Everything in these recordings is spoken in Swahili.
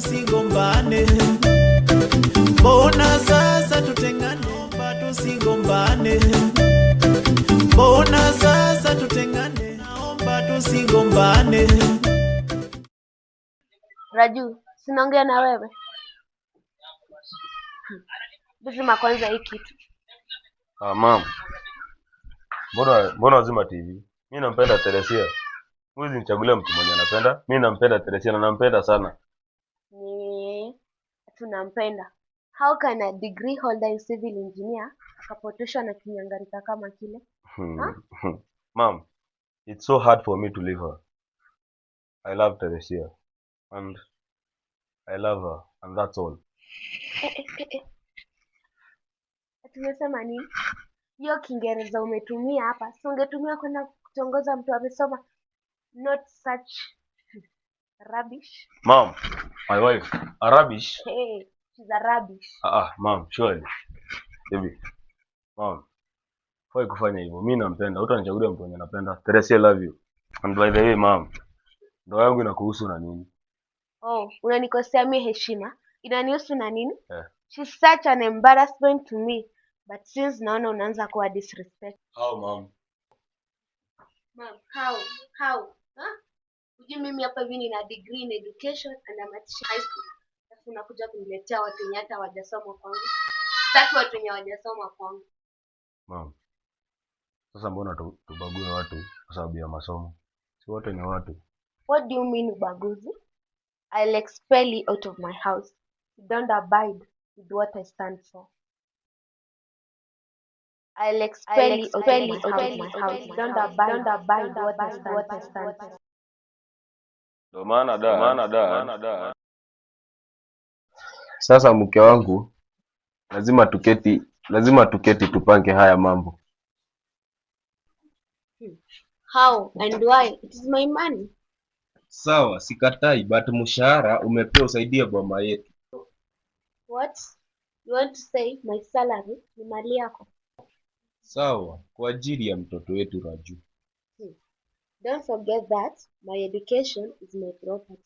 Tusigombane. Mbona sasa tutengane? Naomba tusigombane. Mbona sasa tutengane? Naomba tusigombane. Raju, si naongea na wewe. Zima kwanza hii kitu. Ah, mum. Mbona wazima TV? Mimi nampenda Teresia. Huwezi nichagulia mtu mwenye anapenda. Mimi nampenda Teresia na nampenda sana. Ni tunampenda. How can a degree holder in civil engineer akapotoshwa na kinyangarika kama kile? Mom, it's so hard for me to leave her. I love Teresia and I love her and that's all. Eh, eh, eh, eh. Tumesema nini? Hiyo Kiingereza umetumia hapa, si ungetumia kwenda kutongoza mtu amesoma, not such rubbish. Mom, my wife, a rubbish. Hey, she's a rubbish. Ah, ah, mom, surely. Baby. Mom, hufai kufanya hivyo. Mimi nampenda. Hutanichagulia mtu mwenye napenda. Teresia, I love you. And by the way, mom, ndoa yangu inakuhusu na nini? Oh, unanikosea mi heshima. Inanihusu na nini? Eh. She's such an embarrassment to me. But since naona unaanza kuwa disrespect. How, mom? Mom, how? How? Huh? Hujui mimi hapa hivi nina degree in education and I'm at high school. Alafu unakuja kuniletea watu wenye hata hawajasoma kwangu. Sitaki watu wenye hawajasoma kwangu. Mom. Sasa mbona tubague watu kwa sababu ya masomo? Si wote ni watu. What do you mean, ubaguzi? I'll expel you out of my house. You don't abide with what I stand for. I'll expel you out of my house. You don't abide what I stand for. Ndio maana da, maana da, maana da. Sasa mke wangu, lazima tuketi tupange haya mambo. How and why? It is my money. Sawa, sikatai, but mshahara umepewa usaidie boma yetu. What? You want to say my salary ni mali yako? Sawa, kwa ajili ya mtoto wetu Raju. Don't forget that my education is my property.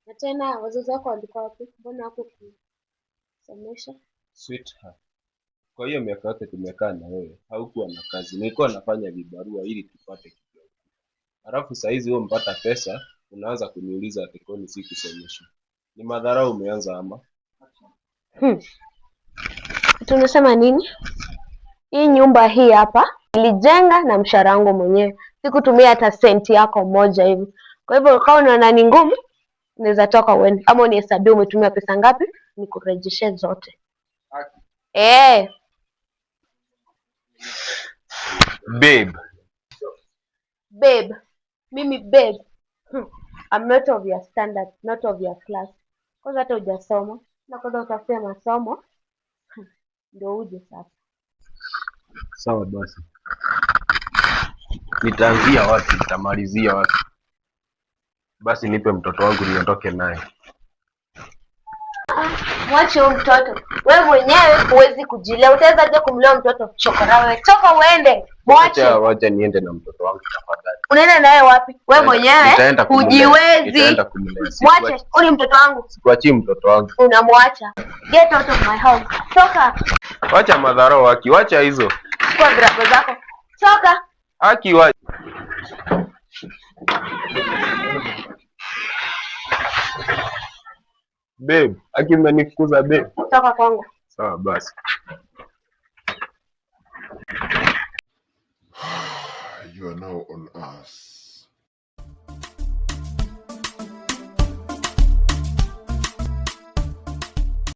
Na tena wazazi wako walikuwa wapi? Mbona hawakukusomesha? Sweetheart, kwa hiyo miaka yote tumekaa na wewe, haukuwa na kazi. Nilikuwa nafanya vibarua ili tupate kidogo. Halafu saa hizi wewe umepata pesa, unaanza kuniuliza ati kwani sikusomesha. Ni madharau umeanza ama? Tunasema nini? Hii nyumba hii hapa nilijenga na mshahara wangu mwenyewe, sikutumia hata senti yako moja hivi. Kwa hivyo kama unaona ni ngumu, unaweza toka uende, ama unihesabie umetumia pesa ngapi, nikurejeshe zote. Eh. Babe. Babe, mimi babe. I'm not of your standard, not of your class. Kwanza hata hujasoma, na kwanza utafute masomo ndio uje sasa. Sawa basi. Nitaanzia wapi? Nitamalizia wapi? Basi nipe mtoto wangu niondoke naye. Mwache huyu mtoto. Wewe mwenyewe huwezi kujilea. Utawezaje kumlea mtoto? Chokora wewe. Toka uende. Mwache. Wacha niende na mtoto wangu tafadhali. Unaenda naye wapi? Wewe mwenyewe Nitaenda kumlea. hujiwezi. Nitaenda kumlea. Mwache. Huyu ni mtoto wangu. Sikuachii mtoto wangu. Unamwacha. Get out of my house. Toka. Wacha madharau, Haki, wacha hizo. Chukua virago zako. Toka. Haki, wacha. Babe, Haki umenifukuza, babe. Toka kwangu. Sawa basi. You are now on us.